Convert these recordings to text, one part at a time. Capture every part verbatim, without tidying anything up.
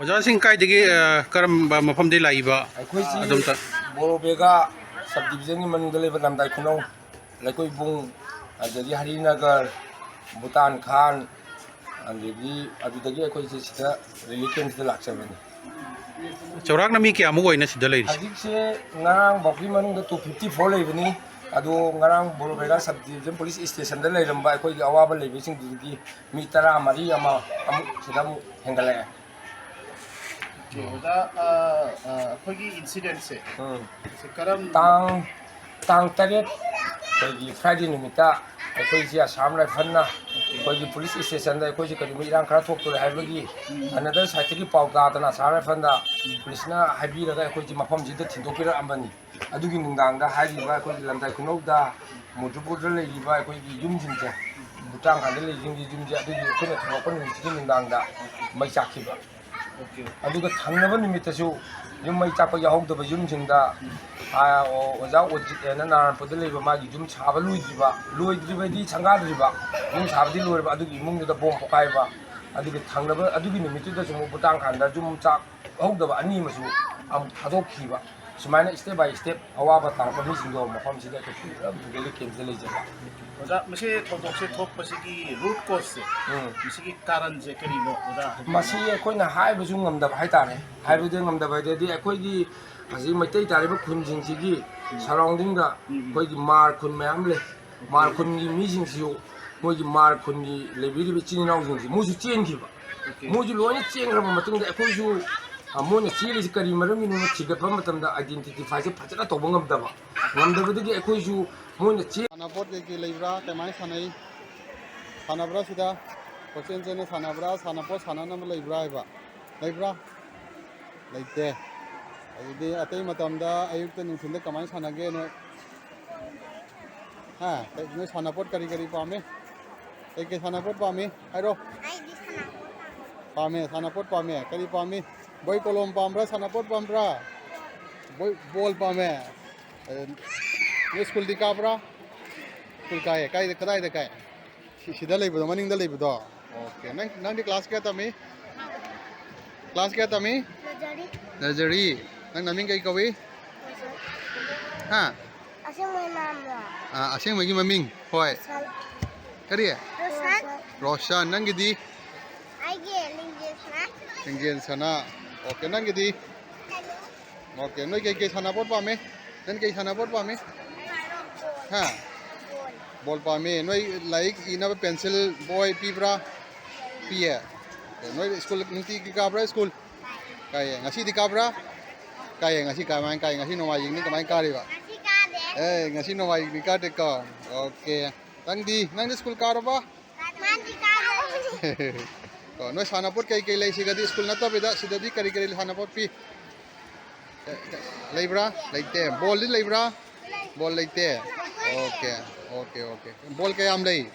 ꯑꯣꯖꯥꯁꯤꯡ ꯀꯥꯏꯗꯒꯤ, ꯑ, ꯀꯔꯝꯕ ꯃꯐꯝꯗꯒꯤ ꯂꯥꯛꯏꯕ? ꯑꯩꯈꯣꯏꯁꯤ ꯑꯗꯣꯝꯇ꯫ ꯕꯣꯔꯣꯕꯦꯒꯥ ꯁꯕ ꯗꯤꯕꯤꯖꯟꯒꯤ ꯃꯅꯨꯡꯗ ꯂꯩꯕ ꯂꯝꯗꯥꯏ ꯈꯨꯅꯧ, ꯂꯩꯀꯣꯏꯕꯨꯡ, ꯑꯗꯒꯤ ꯍꯔꯤꯅꯒꯔ, ꯚꯨꯇꯥꯟ ꯈꯥꯟ, ꯑꯗꯒꯤ ꯑꯗꯨꯗꯒꯤ ꯑꯩꯈꯣꯏꯁꯦ ꯁꯤꯗ ꯔꯤꯂꯤꯐ ꯀꯦꯝꯁꯤꯗ ꯂꯥꯛꯆꯕꯅꯤ꯫ ꯆꯥꯎꯔꯥꯛꯅ ꯃꯤ ꯀꯌꯥꯃꯨꯛ ꯑꯣꯏꯅ ꯁꯤꯗ ꯂꯩꯔꯤꯁꯦ? ꯍꯧꯖꯤꯛꯁꯦ ꯉꯔꯥꯡ ꯐꯥꯎꯒꯤ ꯃꯅꯨꯡꯗ two fifty four ꯂꯩꯕꯅꯤ꯫ ꯑꯗꯣ ꯉꯔꯥꯡ ꯕꯣꯔꯣꯕꯦꯒꯥ ꯁꯕ ꯗꯤꯕꯤꯖꯟ ꯄꯨꯂꯤꯁ ꯏꯁꯇꯦꯁꯟꯗ ꯂꯩꯔꯝꯕ ꯑꯩꯈꯣꯏꯒꯤ ꯑꯋꯥꯕ ꯂꯩꯕꯁꯤꯡꯗꯨꯗꯒꯤ ꯃꯤ ꯇꯔꯥꯃꯔꯤ ꯑꯃ ꯑꯃꯨꯛ ꯁꯤꯗ ꯑꯃꯨꯛ ꯍꯦꯟꯒꯠꯂꯛꯑꯦ꯫ ꯑꯣꯀꯦ, ꯑꯣꯖꯥ, ꯑ, ꯑ, ꯑꯩꯈꯣꯏꯒꯤ ꯏꯟꯁꯤꯗꯦꯟꯁꯦ ꯎꯝ꯫ ꯁꯤ ꯀꯔꯝ ꯇꯥꯡ, ꯇꯥꯡ ꯇꯔꯦꯠ, ꯑꯩꯈꯣꯏꯒꯤ ꯐ꯭ꯔꯥꯏꯗꯦ ꯅꯨꯃꯤꯠꯇ ꯑꯩꯈꯣꯏꯁꯤ ꯑꯁꯥꯝ ꯔꯥꯏꯐꯜꯅ ꯑꯩꯈꯣꯏꯒꯤ ꯄꯨꯂꯤꯁ ꯏꯁꯇꯦꯁꯟꯗ ꯑꯩꯈꯣꯏꯁꯤ ꯀꯔꯤꯒꯨꯝꯕ ꯏꯔꯥꯡ ꯈꯔ ꯊꯣꯛꯇꯣꯔꯦ ꯍꯥꯏꯕꯒꯤ ꯎꯝ꯫ ꯑꯅꯗꯔ ꯁꯥꯏꯠꯇꯒꯤ ꯄꯥꯎ ꯇꯥꯗꯅ ꯑꯁꯥꯝ ꯔꯥꯏꯐꯜꯗ ꯎꯝ꯫ ꯄꯨꯂꯤꯁꯅ ꯍꯥꯏꯕꯤꯔꯒ ꯑꯩꯈꯣꯏꯁꯤ ꯃꯐꯝꯁꯤꯗ ꯊꯤꯟꯗꯣꯛꯄꯤꯔꯛꯑꯝꯕꯅꯤ꯫ ꯑꯗꯨꯒꯤ ꯅꯨꯡꯗꯥꯡꯗ ꯍꯥꯏꯔꯤꯕ ꯑꯩꯈꯣꯏꯒꯤ ꯂꯝꯗꯥꯏ ꯈꯨꯅꯧꯗ ꯃꯨꯗꯨꯄꯨꯔꯗ ꯂꯩꯔꯤꯕ ꯑꯩꯈꯣꯏꯒꯤ ꯌꯨꯝꯁꯤꯡꯁꯦ, ꯚꯨꯇꯥꯟ ꯈꯥꯟꯗ ꯂꯩꯔꯤꯕꯁꯤꯡꯒꯤ ꯌꯨꯝꯁꯦ, ꯑꯗꯨꯒꯤ ꯑꯩꯈꯣꯏꯅ ꯊꯣꯛꯂꯛꯄ ꯅꯨꯃꯤꯠꯁꯤꯒꯤ ꯅꯨꯡꯗꯥꯡꯗ ꯃꯩ ꯆꯥꯛꯈꯤꯕ꯫ ꯑꯣꯀꯦ꯫ ꯑꯗꯨꯒ ꯊꯪꯅꯕ ꯅꯨꯃꯤꯠꯇꯁꯨ ꯌꯨꯝ ꯃꯩ ꯆꯥꯛꯄ ꯌꯥꯎꯍꯧꯗꯕ ꯌꯨꯝꯁꯤꯡꯗ, ꯑꯥ, ꯑꯣꯖꯥ ꯑꯣꯖꯤꯠ ꯍꯥꯏꯅ ꯅꯥꯔꯥꯌꯟꯄꯨꯔꯗ ꯂꯩꯕ ꯃꯥꯒꯤ ꯌꯨꯝ ꯁꯥꯕ ꯂꯣꯏꯗ꯭ꯔꯤꯕ, ꯂꯣꯏꯗ꯭ꯔꯤꯕꯗꯤ ꯁꯪꯒꯥꯗ꯭ꯔꯤꯕ, ꯌꯨꯝ ꯁꯥꯕꯗꯤ ꯂꯣꯏꯔꯕ, ꯑꯗꯨꯒꯤ ꯏꯃꯨꯡꯗꯨꯗ ꯕꯣꯝ ꯄꯣꯈꯥꯏꯕ꯫ ꯑꯗꯨꯒ ꯊꯪꯅꯕ, ꯑꯗꯨꯒꯤ ꯅꯨꯃꯤꯠꯇꯨꯗꯁꯨ ꯑꯃꯨꯛ ꯚꯨꯇꯥꯟ ꯈꯥꯟꯗ ꯌꯨꯝ ꯆꯥꯛ ꯍꯧꯗꯕ ꯑꯅꯤ ꯑꯃꯁꯨ ꯑꯃꯨꯛ ꯊꯥꯗꯣꯛꯈꯤꯕ꯫ ꯁꯨꯃꯥꯏꯅ step by step ꯑꯋꯥꯕ ꯇꯥꯔꯛꯄ ꯃꯤꯁꯤꯡꯗꯣ ꯃꯐꯝꯁꯤꯗ ꯑꯩꯈꯣꯏ ꯄꯨꯂꯞ ꯔꯤꯂꯤꯐ ꯀꯦꯝꯞꯁꯤꯗ ꯂꯩꯖꯕ꯫ ꯑꯣꯖꯥ, ꯃꯁꯤ ꯊꯧꯗꯣꯛꯁꯦ ꯊꯣꯛꯄꯁꯤꯒꯤ ꯔꯨꯠ ꯀꯣꯁꯁꯦ, ꯎꯝ꯫ ꯃꯁꯤꯒꯤ ꯀꯥꯔꯟꯁꯦ ꯀꯔꯤꯅꯣ, ꯑꯣꯖꯥ? ꯃꯁꯤ ꯑꯩꯈꯣꯏꯅ ꯍꯥꯏꯕꯁꯨ ꯉꯝꯗꯕ ꯍꯥꯏꯇꯥꯔꯦ꯫ ꯍꯥꯏꯕꯗꯤ ꯉꯝꯗꯕ ꯍꯥꯏꯗꯤ ꯑꯩꯈꯣꯏꯒꯤ ꯍꯧꯖꯤꯛ ꯃꯩꯇꯩ ꯇꯥꯔꯤꯕ ꯈꯨꯟꯁꯤꯡꯁꯤꯒꯤ ꯎꯝ꯫ ꯁꯔꯥꯎꯟꯗꯤꯡꯗ ꯎꯝ, ꯎꯝ꯫ ꯑꯩꯈꯣꯏꯒꯤ ꯃꯥꯔ ꯈꯨꯟ ꯃꯌꯥꯝ ꯂꯩ꯫ ꯃꯥꯔ ꯈꯨꯟꯒꯤ ꯃꯤꯁꯤꯡꯁꯤꯁꯨ ꯃꯣꯏꯒꯤ ꯃꯥꯔ ꯈꯨꯟꯒꯤ ꯂꯩꯕꯤꯔꯤꯕ ꯏꯆꯤꯟ ꯏꯅꯥꯎꯁꯤꯡꯁꯤ ꯃꯣꯏꯁꯨ ꯆꯦꯟꯈꯤꯕ꯫ ꯑꯣꯀꯦ꯫ ꯃꯣꯏꯁꯨ ꯂꯣꯏꯅ ꯆꯦꯟꯈ꯭ꯔꯕ ꯃꯇꯨꯡꯗ ꯑꯩꯈꯣꯏꯁꯨ, ꯑ, ꯃꯣꯏꯅ ꯆꯦꯜꯂꯤꯁꯤ ꯀꯔꯤ ꯃꯔꯝꯒꯤꯅꯣꯅ ꯊꯤꯒꯠꯄ ꯃꯇꯝꯗ identifyꯁꯦ ꯐꯖꯅ ꯇꯧꯕ ꯉꯝꯗꯕ꯫ ꯉꯝꯗꯕꯗꯒꯤ ꯑꯩꯈꯣꯏꯁꯨ ꯃꯣꯏꯅ ꯆꯦ- ꯁꯥꯟꯅꯄꯣꯠ ꯀꯩꯀꯩ ꯂꯩꯕ꯭ꯔꯥ? ꯀꯃꯥꯏꯅ ꯁꯥꯟꯅꯩ? ꯁꯥꯟꯅꯕ꯭ꯔꯥ ꯁꯤꯗ? ꯀꯣꯏꯆꯦꯟ ꯆꯦꯟꯅ ꯁꯥꯟꯅꯕ꯭ꯔꯥ? ꯁꯥꯟꯅꯄꯣꯠ ꯁꯥꯟꯅꯅꯕ ꯂꯩꯕ꯭ꯔꯥ ꯍꯥꯏꯕ? ꯂꯩꯕ꯭ꯔꯥ? ꯂꯩꯇꯦ꯫ ꯑꯗꯨꯗꯤ ꯑꯇꯩ ꯃꯇꯝꯗ ꯑꯌꯨꯛꯇ ꯅꯨꯡꯊꯤꯟꯗ ꯀꯃꯥꯏꯅ ꯁꯥꯟꯅꯒꯦ ꯅꯣꯏ? ꯍꯥ? ꯅꯣꯏ ꯁꯥꯟꯅꯄꯣꯠ ꯀꯔꯤ ꯀꯔꯤ ꯄꯥꯝꯃꯤ? ꯀꯩ ꯀꯩ ꯁꯥꯟꯅꯄꯣꯠ ꯄꯥꯝꯃꯤ? ꯍꯥꯏꯔꯣ꯫ ꯑꯩꯗꯤ ꯁꯥꯟꯅꯄꯣꯠ ꯄꯥꯝꯃꯦ꯫ ꯄꯥꯝꯃꯦ, ꯁꯥꯟꯅꯄꯣꯠ ꯄꯥꯝꯃꯦ꯫ ꯀꯔꯤ ꯄꯥꯝꯃꯤ? ꯕꯣꯏ ꯀꯣꯂꯣꯝ ꯄꯥꯝꯕ꯭ꯔꯥ, ꯁꯥꯟꯅꯄꯣꯠ ꯄꯥꯝꯕ꯭ꯔꯥ? ꯕꯣꯏ, ꯕꯣꯜ ꯄꯥꯝꯃꯦ꯫ ꯑꯦ, ꯅꯣꯏ ꯁ꯭ꯀꯨꯜꯗꯤ ꯀꯥꯕ꯭ꯔꯥ? ꯁ꯭ꯀꯨꯜ ꯀꯥꯏꯌꯦ꯫ ꯀꯥꯏꯗ, ꯀꯗꯥꯏꯗ ꯀꯥꯏ? ꯁꯤ-, ꯁꯤꯗ ꯂꯩꯕꯗꯣ, ꯃꯅꯤꯡꯗ ꯂꯩꯕꯗꯣ? ꯑꯣꯀꯦ꯫ ꯅꯪ, ꯅꯪꯗꯤ ꯀ꯭ꯂꯥꯁ ꯀꯌꯥ ꯇꯝꯃꯤ? Class ꯀꯌꯥ ꯇꯝꯃꯤ? ꯅꯖꯔꯤ Nursery. ꯅꯪ ꯅꯃꯤꯡ ꯀꯩ ꯀꯧꯏ? ꯍꯥ? ꯑꯁꯦꯡꯕ ꯅꯥꯝꯂꯣ? ꯑꯥ, ꯑꯁꯦꯡꯕꯒꯤ ꯃꯃꯤꯡ? ꯍꯣꯏ. ꯁꯟ- ꯀꯔꯤ? ꯔꯣꯁꯟ. ꯔꯣꯁꯟ. ꯅꯪꯒꯤꯗꯤ? ꯑꯩꯒꯤ ꯂꯤꯡꯖꯦꯜꯁꯅ. ꯂꯤꯡꯖꯦꯜ ꯁꯅꯥ. Okay, ꯅꯪꯒꯤꯗꯤ? Okay, ꯅꯣꯏ ꯀꯩꯀꯩ ꯁꯥꯟꯅꯄꯣꯠ ꯄꯥꯝꯃꯤ? ꯅꯪ ꯀꯩ ꯁꯥꯟꯅꯄꯣꯠ ꯄꯥꯝꯃꯤ? ꯍꯥ? Ball ꯄꯥꯝꯃꯤ. ꯅꯣꯏ ꯂꯥꯏꯔꯤꯛ ꯏꯅꯕ pencil, ꯕꯣꯏ ꯄꯤꯕ꯭ꯔꯥ? ꯄꯤꯌꯦ. ꯅꯣꯏ ꯁ꯭ꯀꯨꯜ ꯅꯨꯡꯇꯤꯒꯤ ꯀꯥꯕ꯭ꯔꯥ ꯁ꯭ꯀꯨꯜ? ꯀꯥꯏꯌꯦ. ꯉꯁꯤꯗꯤ ꯀꯥꯕ꯭ꯔꯥ? ꯀꯥꯏꯌꯦ. ꯉꯁꯤ ꯀꯃꯥꯏꯅ ꯀꯥꯏ? ꯉꯁꯤ ꯅꯣꯡꯃꯥꯏꯖꯤꯡꯅꯤ, ꯀꯃꯥꯏꯅ ꯀꯥꯔꯤꯕ? ꯉꯁꯤ ꯀꯥꯗꯦ. ꯑꯦ, ꯉꯁꯤ ꯅꯣꯡꯃꯥꯏꯖꯤꯡꯅꯤ, ꯀꯥꯗꯦꯀꯣ? Okay. ꯅꯪꯗꯤ? ꯅꯪꯗꯤ ꯁ꯭ꯀꯨꯜ ꯀꯥꯔꯕ? ꯃꯥꯗꯤ ꯀꯥꯗꯦ. ꯀꯣ, ꯅꯣꯏ ꯁꯥꯟꯅꯄꯣꯠ ꯀꯩ ꯀꯩ ꯂꯩ ꯁꯤꯗꯗꯤ? ꯁ꯭ꯀꯨꯜ ꯅꯠꯇꯕꯤꯗ ꯁꯤꯗꯗꯤ ꯀꯔꯤ ꯀꯔꯤ ꯁꯥꯟꯅꯄꯣꯠ ꯄꯤ? ꯂꯩꯕ꯭ꯔꯥ? ꯂꯩꯇꯦ. Ballꯗꯤ ꯂꯩꯕ꯭ꯔꯥ? Ball ꯂꯩꯇꯦ. Okay, okay, okay. Ball ꯀꯌꯥꯝ ꯂꯩ?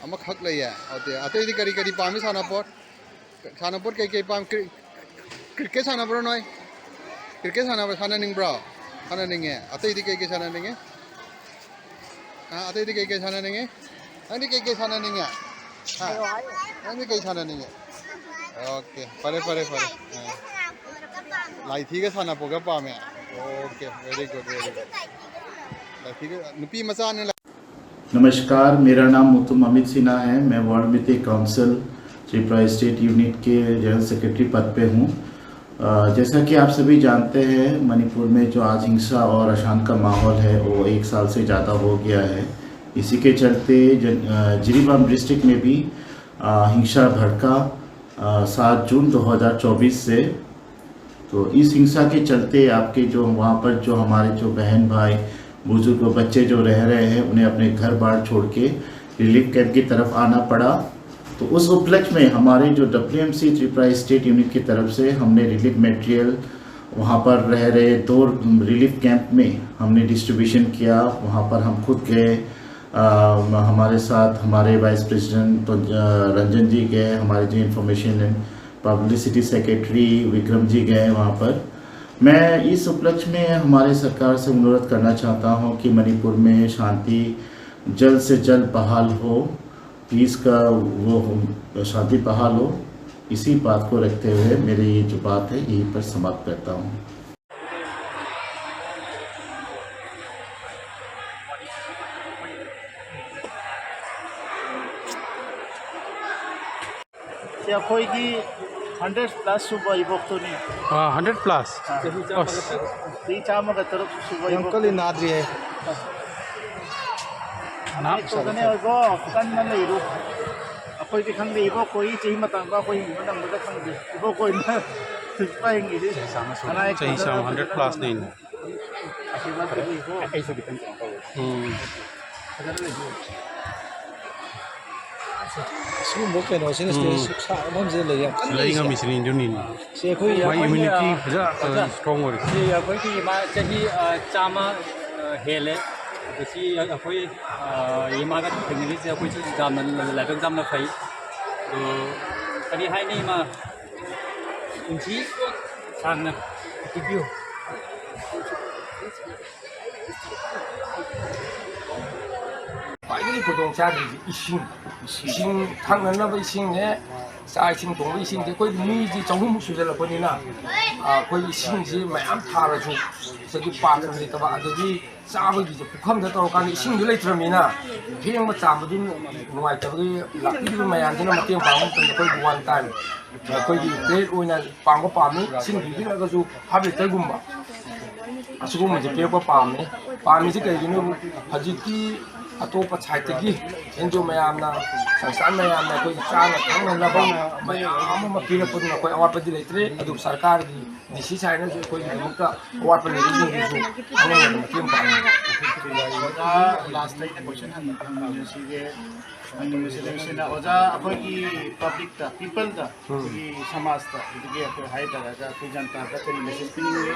ꯑꯃꯈꯛ ꯂꯩꯌꯦ. Okay. ꯑꯇꯩꯗꯤ ꯀꯔꯤ ꯀꯔꯤ ꯄꯥꯝꯃꯤ ꯁꯥꯟꯅꯄꯣꯠ? ꯁꯥꯟꯅꯄꯣꯠ ꯀꯩꯀꯩ ꯄꯥꯝ-, ꯀ꯭ꯔꯤ-, cricket ꯁꯥꯟꯅꯕ꯭ꯔꯣ ꯅꯣꯏ? Cricket ꯁꯥꯟꯅꯕ, ꯁꯥꯟꯅꯅꯤꯡꯕ꯭ꯔꯣ? ꯁꯥꯟꯅꯅꯤꯡꯉꯦ. ꯑꯇꯩꯗꯤ ꯀꯩꯀꯩ ꯁꯥꯟꯅꯅꯤꯡꯉꯤ? ꯑꯥ, ꯑꯇꯩꯗꯤ ꯀꯩꯀꯩ ꯁꯥꯟꯅꯅꯤꯡꯉꯤ? ꯅꯪꯗꯤ ꯀꯩꯀꯩ ꯁꯥꯟꯅꯅꯤꯡꯉꯦ? ꯍꯥ? ꯅꯪꯗꯤ ꯀꯩ ꯁꯥꯟꯅꯅꯤꯡꯉꯤ? Okay, ꯐꯔꯦ, ꯐꯔꯦ, ꯐꯔꯦ. ꯑꯥ. ꯂꯥꯏꯊꯤꯒ ꯁꯥꯟꯅꯄꯣꯠꯀ ꯄꯥꯝꯃꯦ? Okay, very good, very good. ꯂꯥꯏꯊꯤꯒ, ꯅꯨꯄꯤ ꯃꯆꯥꯅ ꯂꯥꯏ- नमस्कार, मेरा नाम मुतुम अमित सिन्हा है। मैं Valmiki council Tripura state unit के जनरल सेक्रेटरी पद पे हूँ। अ, जैसा कि आप सभी जानते हैं, मणिपुर में जो आज हिंसा और अशांत का माहौल है, वो एक साल से ज़्यादा हो गया है। इसी के चलते जन-, अ, जिरीबाम डिस्ट्रिक्ट में भी, अ, हिंसा भड़का, अ, सात जून दो हज़ार चौबीस से। तो इस हिंसा के चलते आपके जो वहाँ पर जो हमारे जो बहन भाई, बुजुर्ग, बच्चे जो रह रहे हैं, उन्हें अपने घर बार छोड़ के रिलीफ कैंप की तरफ आना पड़ा। तो उस उपलक्ष्य में हमारे जो डब्ल्यूएमसी त्रिपुरा स्टेट यूनिट की तरफ से हमने रिलीफ मटेरियल वहाँ पर रह रहे दो रिलीफ कैंप में हमने डिस्ट्रीब्यूशन किया। वहाँ पर हम खुद गए, अ, हमारे साथ हमारे वाइस प्रेसिडेंट तो, अ, रंजन जी गए, हमारे जो information and publicity secretary Vikram ji गए वहाँ पर। मैं इस उपलक्ष्य में हमारे सरकार से अनुरोध करना चाहता हूँ कि मणिपुर में शांति जल्द से जल्द बहाल हो, पीस का वो हो, शांति बहाल हो। इसी बात को रखते हुए मेरी ये जो बात है, यहीं पर समाप्त करता हूँ। ꯁꯤ ꯑꯩꯈꯣꯏꯒꯤ ꯍꯟꯗ꯭ꯔꯦꯠ ꯄ꯭ꯂꯁ ꯁꯨꯕ ꯏꯕꯣꯛꯇꯨꯅꯤ꯫ ꯑꯥ, ꯍꯟꯗ꯭ꯔꯦꯠ ꯄ꯭ꯂꯁ꯫ ꯑꯥ꯫ ꯑꯁ꯫ ꯆꯍꯤ ꯆꯥꯝꯃꯒ ꯇꯔꯨꯛ ꯁꯨꯕ ꯌꯥꯝ ꯏꯕꯣꯛꯇꯨꯅꯤ꯫ ꯀꯜꯂꯤ, ꯅꯥꯗ꯭ꯔꯤ ꯍꯥꯏ꯫ ꯑꯅꯥ ꯇꯧꯗꯅ ꯏꯕꯣꯛ ꯀꯟꯅ ꯂꯩꯔꯨ꯫ ꯑꯩꯈꯣꯏꯗꯤ ꯈꯪꯗꯦ, ꯏꯕꯣꯛ ꯀꯣꯏ ꯆꯍꯤ ꯃꯇꯥꯡꯗ ꯑꯩꯈꯣꯏ ꯍꯤꯡꯕ ꯅꯪꯕꯗ ꯈꯪꯗꯦ꯫ ꯏꯕꯣꯛ ꯀꯣꯏꯅ ꯍꯧꯖꯤꯛ ꯐꯥꯎ ꯍꯤꯡꯉꯤꯁꯤ꯫ ꯆꯍꯤ ꯆꯥꯝꯃ ꯁꯨꯔꯦ꯫ ꯑꯅꯥ ꯑꯌꯦꯛ ꯆꯍꯤ ꯆꯥꯝꯃ, ꯇꯧꯗꯅ ꯍꯟꯗ꯭ꯔꯦꯠ ꯄ꯭ꯂꯁꯅꯦ꯫ ꯑꯁꯤꯔꯕꯥꯗ ꯂꯩꯀꯣ꯫ ꯑꯩꯁꯨ ꯈꯤꯇꯪ ꯀꯩꯅꯣ ꯇꯧꯋꯦ꯫ ꯎꯝ꯫ ꯐꯖꯅ ꯂꯩꯕꯤꯌꯨ꯫ ꯁꯤꯒꯨꯝꯕ ꯀꯩꯅꯣꯁꯤꯅ ꯎꯝ꯫ ꯁꯥ ꯃꯐꯝꯁꯤꯗ ꯂꯩ ꯌꯥꯝ ꯀꯟꯅ ꯂꯩ ꯂꯩꯁꯦ꯫ ꯉꯝꯃꯤꯁꯤꯅꯤ, ꯑꯗꯨꯅꯤꯅꯦ꯫ ꯁꯤ ꯑꯩꯈꯣꯏ ꯃꯥꯏ ꯑꯩꯈꯣꯏꯒꯤ, immunity ꯐꯖꯅ, ꯑ, ꯑꯣꯖꯥ, strong ꯑꯣꯏꯔꯤ꯫ ꯁꯤ ꯑꯩꯈꯣꯏꯒꯤ ꯏꯃꯥ ꯆꯍꯤ, ꯑ, ꯆꯥꯝꯃ, ꯑ, ꯍꯦꯜꯂꯦ꯫ ꯑꯗꯣ ꯁꯤ ꯑꯩꯈꯣꯏ, ꯑ, ꯏꯃꯥꯒ ꯊꯦꯡꯅꯔꯤꯁꯦ ꯑꯩꯈꯣꯏꯁꯨ ꯌꯥꯝꯅ ꯂꯥꯏꯕꯛ ꯌꯥꯝꯅ ꯐꯩ꯫ ꯑꯗꯣ ꯀꯔꯤ ꯍꯥꯏꯅꯤ ꯏꯃꯥ? ꯄꯨꯟꯁꯤ ꯁꯥꯡꯅ ꯍꯤꯡꯕꯤꯌꯨ꯫ ꯈ꯭ꯋꯥꯏꯗꯒꯤ ꯈꯨꯗꯣꯡ ꯆꯥꯗ꯭ꯔꯤꯁꯤ ꯏꯁꯤꯡ, ꯏꯁꯤꯡ ꯊꯛꯅꯅꯕ ꯏꯁꯤꯡꯅꯦ, ꯆꯥꯛ ꯏꯁꯤꯡ ꯊꯣꯡꯕ ꯏꯁꯤꯡꯁꯦ꯫ ꯑꯩꯈꯣꯏ ꯃꯤꯁꯤ ꯆꯍꯨꯝꯃꯨꯛ ꯁꯨꯖꯜꯂꯛꯄꯅꯤꯅ, ꯑ, ꯑꯩꯈꯣꯏ ꯏꯁꯤꯡꯁꯤ ꯃꯌꯥꯝ ꯊꯥꯔꯁꯨ ꯉꯁꯥꯏꯒꯤ ꯄꯥꯇ꯭ꯔ ꯂꯩꯇꯕ, ꯑꯗꯒꯤ ꯆꯥꯕꯒꯤꯁꯦ ꯄꯨꯈꯝꯗ ꯇꯧꯔꯀꯥꯟꯗ ꯏꯁꯤꯡꯗꯣ ꯂꯩꯇ꯭ꯔꯕꯅꯤꯅ ꯐꯦꯡꯕ ꯆꯥꯝꯕꯗꯨ ꯅꯨꯡꯉꯥꯏꯇꯕꯒꯤ ꯂꯥꯛꯄꯤꯔꯤꯕ ꯃꯌꯥꯝꯗꯨꯅ ꯃꯇꯦꯡ ꯄꯥꯡꯕ ꯃꯇꯝꯗ ꯑꯩꯈꯣꯏ ꯋꯥꯟ ꯇꯥꯏꯝ ꯑꯩꯈꯣꯏꯒꯤ ꯄ꯭ꯂꯦꯠ ꯑꯣꯏꯅ ꯄꯥꯡꯕ ꯄꯥꯝꯃꯤ꯫ ꯏꯁꯤꯡ ꯄꯤꯕꯤꯔꯒꯁꯨ ꯍꯥꯐ ꯂꯤꯇꯔꯒꯨꯝꯕ ꯑꯁꯤꯒꯨꯝꯕꯁꯦ ꯄꯤꯔꯛꯄ ꯄꯥꯝꯃꯤ꯫ ꯄꯥꯝꯃꯤꯁꯤ ꯀꯩꯒꯤꯅꯣ? ꯍꯧꯖꯤꯛꯇꯤ ꯑꯇꯣꯞꯄ ꯁꯥꯏꯠꯇꯒꯤ ꯑꯦꯟ ꯖꯤ ꯑꯣ ꯃꯌꯥꯝꯅ, ꯁꯪꯁꯊꯥꯟ ꯃꯌꯥꯝꯅ ꯑꯩꯈꯣꯏꯒꯤ ꯆꯥꯅ ꯊꯛꯅꯅꯕ ꯃꯌꯥꯝ ꯑꯃ ꯄꯤꯔꯛꯄꯗꯨꯅ ꯑꯩꯈꯣꯏ ꯑꯋꯥꯠꯄꯗꯤ ꯂꯩꯇ꯭ꯔꯦ꯫ ꯑꯗꯨꯕꯨ ꯁꯔꯀꯥꯔꯒꯤ ꯗꯤ ꯁꯤ ꯁꯥꯏꯅꯁꯨ ꯑꯩꯈꯣꯏꯒꯤꯗꯃꯛꯇ ꯑꯋꯥꯠꯄ ꯂꯩꯕꯁꯤꯡꯗꯨꯁꯨ ꯑꯉꯝꯕꯗ ꯃꯇꯦꯡ ꯄꯥꯡꯉꯤ꯫ ꯑꯣꯖꯥ, ꯂꯥꯁꯇ ꯑꯩꯅ ꯀꯣꯏꯁꯟ ꯍꯪꯅꯤꯡꯉꯤꯁꯤꯒꯤ, ꯍꯪꯅꯤꯡꯕꯁꯤꯗꯤ ꯁꯤꯅ, ꯑꯣꯖꯥ, ꯑꯩꯈꯣꯏꯒꯤ ꯄꯕ꯭ꯂꯤꯛꯇ, ꯄꯤꯄꯜꯗ, ꯎꯝ꯫ ꯑꯩꯈꯣꯏꯒꯤ ꯁꯃꯥꯖꯇ, ꯑꯗꯒꯤ ꯑꯩꯈꯣꯏ ꯍꯥꯏ ꯇꯥꯔꯒ ꯑꯩꯈꯣꯏ ꯖꯟꯇꯥꯗ ꯀꯔꯤ ꯃꯦꯁꯦꯖ ꯄꯤꯅꯤꯡꯉꯤ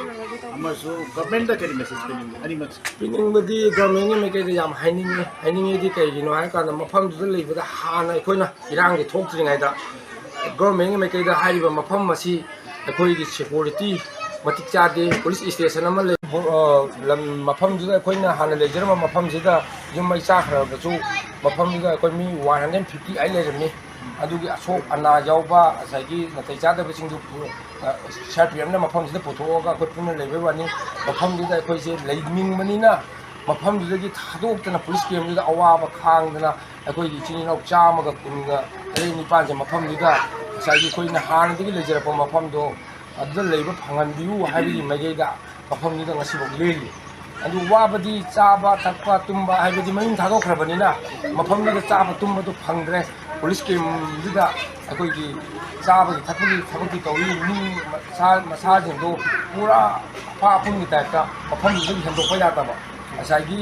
ꯑꯃꯁꯨꯡ ꯒꯚꯔꯟꯃꯦꯟꯗ ꯀꯔꯤ ꯃꯦꯁꯦꯖ ꯄꯤꯅꯤꯡꯉꯤ? ꯑꯅꯤꯃꯛꯁꯦ꯫ ꯄꯤꯅꯤꯡꯕꯗꯤ ꯒꯚꯔꯟꯃꯦꯟꯒꯤ ꯃꯥꯏꯀꯩꯗ ꯌꯥꯝ ꯍꯥꯏꯅꯤꯡꯉꯤ꯫ ꯍꯥꯏꯅꯤꯡꯉꯤꯗꯤ ꯀꯩꯒꯤꯅꯣ ꯍꯥꯏꯔꯀꯥꯟꯗ ꯃꯐꯝꯗꯨꯗ ꯂꯩꯕꯗ ꯍꯥꯟꯅ ꯑꯩꯈꯣꯏꯅ ꯏꯔꯥꯡꯁꯦ ꯊꯣꯛꯇ꯭ꯔꯤꯉꯩꯗ ꯒꯚꯔꯟꯃꯦꯟꯒꯤ ꯃꯥꯏꯀꯩꯗ ꯍꯥꯏꯔꯤꯕ ꯃꯐꯝ ꯑꯁꯤ ꯑꯩꯈꯣꯏꯒꯤ ꯁꯦꯀ꯭ꯌꯨꯔꯤꯇꯤ ꯃꯇꯤꯛ ꯆꯥꯗꯦ, ꯄꯨꯂꯤꯁ ꯏꯁꯇꯦꯁꯟ ꯑꯃ ꯂꯩ, ꯑ, ꯂꯝ, ꯃꯐꯝꯗꯨꯗ ꯑꯩꯈꯣꯏꯅ ꯍꯥꯟꯅ ꯂꯩꯖꯔꯝꯕ ꯃꯐꯝꯁꯤꯗ ꯌꯨꯝ ꯃꯩ ꯆꯥꯈ꯭ꯔꯕꯁꯨ ꯃꯐꯝꯗꯨꯗ ꯑꯩꯈꯣꯏ ꯃꯤ ꯋꯥꯟ ꯍꯟꯗ꯭ꯔꯦꯠ ꯐꯤꯐꯇꯤ ꯑꯩꯠ ꯂꯩꯔꯝꯃꯤ꯫ ꯑꯗꯨꯒꯤ ꯑꯁꯣꯛ ꯑꯅꯥ ꯌꯥꯎꯕ, ꯉꯁꯥꯏꯒꯤ ꯅꯥꯇꯩ ꯆꯥꯗꯕꯁꯤꯡꯗꯨ ꯄꯨ-, ꯑ, ꯁꯤ ꯑꯥꯔ ꯄꯤ ꯑꯦꯐꯅ ꯃꯐꯝꯁꯤꯗ ꯄꯨꯊꯣꯛꯑꯒ ꯑꯩꯈꯣꯏ ꯄꯨꯟꯅ ꯂꯩꯕꯩ ꯋꯥꯅꯤ꯫ ꯃꯐꯝꯗꯨꯗ ꯑꯩꯈꯣꯏꯁꯦ ꯂꯩꯅꯤꯡꯕꯅꯤꯅ ꯃꯐꯝꯗꯨꯗꯒꯤ ꯊꯥꯗꯣꯛꯇꯅ ꯄꯨꯂꯤꯁ ꯀꯦꯝꯗꯨꯗ ꯑꯋꯥꯕ ꯈꯥꯡꯗꯅ ꯑꯩꯈꯣꯏꯒꯤ ꯏꯆꯤꯟ ꯏꯅꯥꯎ ꯆꯥꯝꯃꯒ ꯀꯨꯟꯒ ꯇꯔꯦꯠ ꯅꯤꯄꯥꯟꯁꯦ ꯃꯐꯝꯗꯨꯗ ꯉꯁꯥꯏꯒꯤ ꯑꯩꯈꯣꯏꯅ ꯍꯥꯟꯅꯗꯒꯤ ꯂꯩꯖꯔꯛꯄ ꯃꯐꯝꯗꯣ ꯑꯗꯨꯗ ꯂꯩꯕ ꯐꯪꯍꯟꯕꯤꯌꯨ ꯍꯥꯏꯕꯒꯤ ꯃꯥꯏꯀꯩꯗ ꯃꯐꯝꯗꯨꯗ ꯉꯁꯤꯐꯥꯎ ꯂꯦꯜꯂꯤ꯫ ꯑꯗꯨ ꯋꯥꯕꯗꯤ ꯆꯥꯕ ꯊꯛꯄ ꯇꯨꯝꯕ ꯍꯥꯏꯕꯗꯤ ꯃꯌꯨꯝ ꯊꯥꯗꯣꯛꯈ꯭ꯔꯕꯅꯤꯅ ꯃꯐꯝꯗꯨꯗ ꯆꯥꯕ ꯇꯨꯝꯕꯗꯨ ꯐꯪꯗ꯭ꯔꯦ꯫ ꯄꯨꯂꯤꯁ ꯀꯦꯝꯗꯨꯗ ꯑꯩꯈꯣꯏꯒꯤ ꯆꯥꯕꯒꯤ ꯊꯛꯄꯒꯤ ꯊꯕꯛꯇꯤ ꯇꯧꯏ꯫ ꯃꯤ ꯃꯁꯥ, ꯃꯁꯥꯁꯤꯡꯗꯣ ꯄꯨꯔꯥ ꯑꯐꯥ ꯑꯐꯨꯟꯒꯤ ꯇꯥꯏꯞꯇ ꯃꯐꯝꯗꯨꯗꯒꯤ ꯍꯦꯟꯗꯣꯛꯄ ꯌꯥꯗꯕ꯫ ꯉꯁꯥꯏꯒꯤ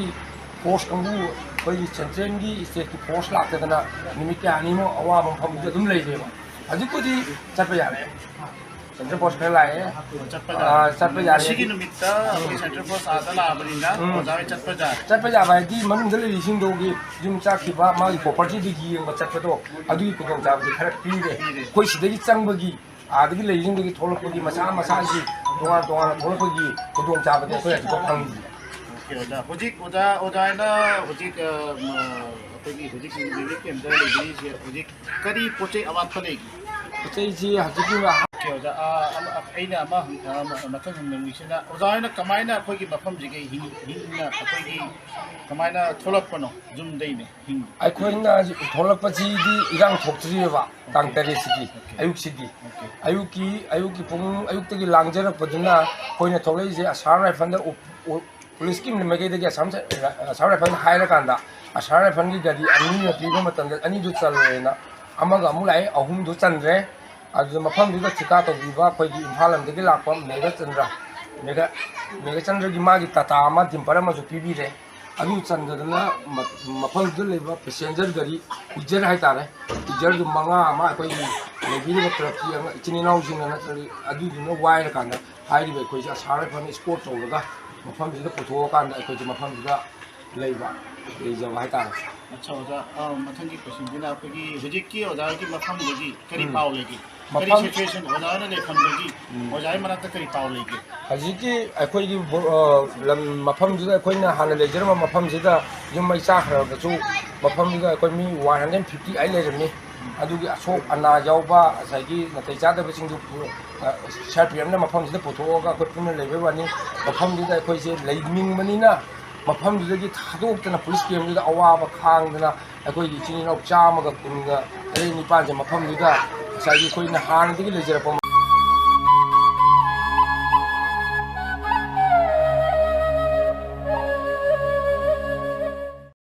ꯐꯣꯔꯁ ꯀꯥꯡꯕꯨ, ꯑꯩꯈꯣꯏꯒꯤ ꯁꯦꯟꯇ꯭ꯔꯦꯜꯒꯤ, ꯁ꯭ꯇꯦꯠꯀꯤ ꯐꯣꯔꯁ ꯂꯥꯛꯇꯗꯅ ꯅꯨꯃꯤꯠ ꯀꯌꯥꯅꯤꯃꯨꯛ ꯑꯋꯥꯕ ꯃꯐꯝꯗꯨꯗ ꯑꯗꯨꯝ ꯂꯩꯔꯦꯕ꯫ ꯍꯧꯖꯤꯛꯄꯨꯗꯤ ꯆꯠꯄ ꯌꯥꯔꯦ꯫ ꯁꯦꯟꯇ꯭ꯔꯦꯜ ꯐꯣꯔꯁ ꯈꯔ ꯂꯥꯛꯑꯦ꯫ ꯆꯠꯄ ꯑꯥ, ꯌꯥꯔꯦ꯫ ꯆꯠꯄ ꯌꯥꯔꯦ꯫ ꯉꯁꯤꯒꯤ ꯅꯨꯃꯤꯠꯇ ꯑꯩꯈꯣꯏ ꯁꯦꯟꯇ꯭ꯔꯦꯜ ꯐꯣꯔꯁ ꯑꯥꯗ ꯂꯥꯛꯑꯕꯅꯤꯅ ꯎꯝ꯫ ꯑꯣꯖꯥ ꯍꯣꯏ ꯆꯠꯄ ꯌꯥꯔꯦ꯫ ꯆꯠꯄ ꯌꯥꯕ ꯍꯥꯏꯗꯤ ꯃꯅꯨꯡꯗ ꯂꯩꯔꯤꯁꯤꯡꯗꯨꯒꯤ ꯌꯨꯝ ꯆꯥꯛꯈꯤꯕ, ꯃꯥꯒꯤ ꯄ꯭ꯔꯣꯄꯔꯇꯤꯗꯨ ꯌꯦꯡꯕ ꯆꯠꯄꯗꯣ, ꯑꯗꯨꯒꯤ ꯈꯨꯗꯣꯡꯆꯥꯕꯗꯤ ꯈꯔ ꯄꯤꯔꯦ꯫ ꯄꯤꯔꯦ꯫ ꯑꯩꯈꯣꯏ ꯁꯤꯗꯒꯤ ꯆꯪꯕꯒꯤ, ꯑꯥꯗꯒꯤ ꯂꯩꯔꯤꯁꯤꯡꯗꯒꯤ ꯊꯣꯛꯂꯛꯄꯒꯤ, ꯃꯁꯥ ꯃꯁꯥꯒꯤ ꯇꯣꯉꯥꯟ ꯇꯣꯉꯥꯟꯅ ꯊꯣꯛꯂꯛꯄꯒꯤ ꯈꯨꯗꯣꯡꯆꯥꯕꯗꯤ ꯑꯩꯈꯣꯏ ꯍꯧꯖꯤꯛꯐꯥꯎ ꯐꯪꯗ꯭ꯔꯤ꯫ ꯑꯣꯀꯦ, ꯑꯣꯖꯥ꯫ ꯍꯧꯖꯤꯛ ꯑꯣꯖꯥ, ꯑꯣꯖꯥ ꯍꯥꯏꯅ ꯍꯧꯖꯤꯛ, ꯑ, ꯃ, ꯑꯩꯈꯣꯏꯒꯤ ꯍꯧꯖꯤꯛ ꯔꯤꯂꯤꯐ ꯀꯦꯝꯗ ꯂꯩꯕꯤꯔꯤꯁꯦ, ꯍꯧꯖꯤꯛ ꯀꯔꯤ ꯄꯣꯠ ꯆꯩ ꯑꯋꯥꯠꯄ ꯂꯩꯒꯦ? ꯄꯣꯠ ꯆꯩꯁꯤ ꯍꯧꯖꯤꯛꯀꯤ ꯑꯣꯖꯥ, ꯑ, ꯑꯃ, ꯑꯩꯅ ꯑꯃ ꯍꯪ-, ꯑ, ꯃ-, ꯃꯊꯪ ꯍꯪꯅꯤꯡꯉꯤꯁꯤꯅ, ꯑꯣꯖꯥ ꯍꯣꯏꯅ ꯀꯃꯥꯏꯅ ꯑꯩꯈꯣꯏꯒꯤ ꯃꯐꯝꯁꯤꯒ ꯍꯤꯡ-, ꯍꯤꯡꯅ ꯑꯩꯈꯣꯏꯒꯤ ꯀꯃꯥꯏꯅ ꯊꯣꯛꯂꯛꯄꯅꯣ ꯌꯨꯝꯗꯩꯅ ꯍꯤꯡ-? ꯑꯩꯈꯣꯏꯅ ꯊꯣꯛꯂꯛꯄꯁꯤꯗꯤ ꯏꯔꯥꯡ ꯊꯣꯛꯇ꯭ꯔꯤꯑꯕ, ꯇꯥꯡ ꯑꯣꯀꯦ꯫ ꯇꯔꯦꯠꯁꯤꯗꯤ, ꯑꯣꯀꯦ꯫ ꯑꯌꯨꯛꯁꯤꯗꯤ꯫ ꯑꯣꯀꯦ꯫ ꯑꯌꯨꯛꯀꯤ, ꯑꯌꯨꯛꯀꯤ ꯄꯨꯡ, ꯑꯌꯨꯛꯇꯒꯤ ꯂꯥꯡꯖꯔꯛꯄꯗꯨꯅ ꯑꯩꯈꯣꯏꯅ ꯊꯣꯛꯂꯛꯏꯁꯦ ꯑꯁꯥꯝ ꯔꯥꯏꯐꯜꯗ ꯎꯞ-, ꯎ-, ꯄꯨꯂꯤꯁꯀꯤ ꯃꯥꯏꯀꯩꯗꯒꯤ ꯑꯁꯥꯝ ꯁ-, ꯑꯁꯥꯝ ꯔꯥꯏꯐꯜꯅ ꯍꯥꯏꯔꯀꯥꯟꯗ, ꯑꯁꯥꯝ ꯔꯥꯏꯐꯜꯒꯤ ꯒꯥꯔꯤ ꯑꯅꯤꯅ ꯄꯤꯕ ꯃꯇꯝꯗ ꯑꯅꯤꯗꯨ ꯆꯜꯂꯦꯅ ꯑꯃꯒ ꯑꯃꯨꯛ ꯂꯥꯛꯑꯦ, ꯑꯍꯨꯝꯗꯨ ꯆꯟꯗ꯭ꯔꯦ꯫ ꯑꯗꯨꯗ ꯃꯐꯝꯗꯨꯗ ꯊꯤꯀꯥ ꯇꯧꯕꯤꯕ ꯑꯩꯈꯣꯏꯒꯤ ꯏꯝꯐꯥꯜ ꯂꯝꯗꯒꯤ ꯂꯥꯛꯄ ꯃꯦꯘꯆꯟꯗ꯭ꯔ, ꯃꯦꯘ-, ꯃꯦꯘꯆꯟꯗ꯭ꯔꯒꯤ ꯃꯥꯒꯤ ꯇꯥꯇꯥ ꯑꯃ ꯗꯤꯝꯄꯔ ꯑꯃꯁꯨ ꯄꯤꯕꯤꯔꯦ꯫ ꯑꯗꯨ ꯆꯟꯗꯗꯅ ꯃ-, ꯃꯐꯝꯗꯨꯗ ꯂꯩꯕ ꯄꯦꯁꯦꯟꯖꯔ ꯒꯥꯔꯤ, ꯀ꯭ꯔꯨꯖꯔ ꯍꯥꯏꯇꯥꯔꯦ, ꯀ꯭ꯔꯨꯖꯔꯗꯨ ꯃꯉꯥ ꯑꯃ ꯑꯩꯈꯣꯏꯒꯤ ꯂꯩꯕꯤꯔꯤꯕ ꯀ꯭ꯂꯕꯀꯤ ꯑꯉꯥꯡ ꯏꯆꯤꯟ ꯏꯅꯥꯎꯁꯤꯡꯅ ꯅꯠꯇ꯭ꯔꯒ ꯑꯗꯨꯗꯨꯅ ꯋꯥꯏꯔꯀꯥꯟꯗ ꯍꯥꯏꯔꯤꯕ ꯑꯩꯈꯣꯏꯁꯦ ꯑꯁꯥꯝ ꯔꯥꯏꯐꯜꯅ ꯏꯁꯀꯣꯔꯠ ꯇꯧꯔꯒ ꯃꯐꯝꯁꯤꯗ ꯄꯨꯊꯣꯛꯑꯀꯥꯟꯗ ꯑꯩꯈꯣꯏꯁꯦ ꯃꯐꯝꯁꯤꯗ ꯂꯩꯕ, ꯂꯩꯖꯕ ꯍꯥꯏꯇꯥꯔꯦ꯫ ꯑꯠꯆꯥ, ꯑꯣꯖꯥ, ꯑ, ꯃꯊꯪꯒꯤ ꯀꯣꯏꯁꯟꯁꯤꯅ ꯑꯩꯈꯣꯏꯒꯤ ꯍꯧꯖꯤꯛꯀꯤ ꯑꯣꯖꯥꯒꯤ ꯃꯐꯝꯗꯒꯤ ꯀꯔꯤ ꯎꯝ꯫ ꯄꯥꯎ ꯂꯩꯒꯦ? ꯀꯔꯤ ꯃꯐꯝ ꯁꯤꯆꯨꯋꯦꯁꯟ ꯑꯣꯖꯥ ꯍꯣꯏꯅ ꯂꯩꯐꯝꯗꯒꯤ ꯎꯝ꯫ ꯑꯣꯖꯥꯒꯤ ꯃꯅꯥꯛꯇ ꯀꯔꯤ ꯄꯥꯎ ꯂꯩꯒꯦ? ꯍꯧꯖꯤꯛꯀꯤ ꯑꯩꯈꯣꯏꯒꯤ ꯕꯣ-, ꯑ, ꯂꯝ ꯃꯐꯝꯗꯨꯗ ꯑꯩꯈꯣꯏꯅ ꯍꯥꯟꯅ ꯂꯩꯖꯔꯝꯕ ꯃꯐꯝꯁꯤꯗ ꯌꯨꯝ ꯃꯩ ꯆꯥꯈ꯭ꯔꯕꯁꯨ ꯃꯐꯝꯗꯨꯗ ꯑꯩꯈꯣꯏ ꯃꯤ ꯋꯥꯟ ꯍꯟꯗ꯭ꯔꯦꯠ ꯐꯤꯐꯇꯤ ꯑꯩꯠ ꯂꯩꯔꯝꯃꯤ꯫ ꯑꯗꯨꯒꯤ ꯑꯁꯣꯛ ꯑꯅꯥ ꯌꯥꯎꯕ, ꯉꯁꯥꯏꯒꯤ ꯅꯥꯇꯩ ꯆꯥꯗꯕꯁꯤꯡꯗꯨ ꯄꯨ-, ꯑ, ꯁꯤ ꯑꯥꯔ ꯄꯤ ꯑꯦꯐꯅ ꯃꯐꯝꯁꯤꯗ ꯄꯨꯊꯣꯛꯑꯒ ꯑꯩꯈꯣꯏ ꯄꯨꯟꯅ ꯂꯩꯕꯩ ꯋꯥꯅꯤ꯫ ꯃꯐꯝꯗꯨꯗ ꯑꯩꯈꯣꯏꯁꯦ ꯂꯩꯅꯤꯡꯕꯅꯤꯅ ꯃꯐꯝꯗꯨꯗꯒꯤ ꯊꯥꯗꯣꯛꯇꯅ ꯄꯨꯂꯤꯁ ꯀꯦꯝꯗꯨꯗ ꯑꯋꯥꯕ ꯈꯥꯡꯗꯅ ꯑꯩꯈꯣꯏꯒꯤ ꯏꯆꯤꯟ ꯏꯅꯥꯎ ꯆꯥꯝꯃꯒ ꯀꯨꯟꯒ ꯇꯔꯦꯠ ꯅꯤꯄꯥꯟꯁꯦ ꯃꯐꯝꯗꯨꯗ ꯉꯁꯥꯏꯒꯤ ꯑꯩꯈꯣꯏꯅ ꯍꯥꯟꯅꯗꯒꯤ ꯂꯩꯖꯔꯛꯄ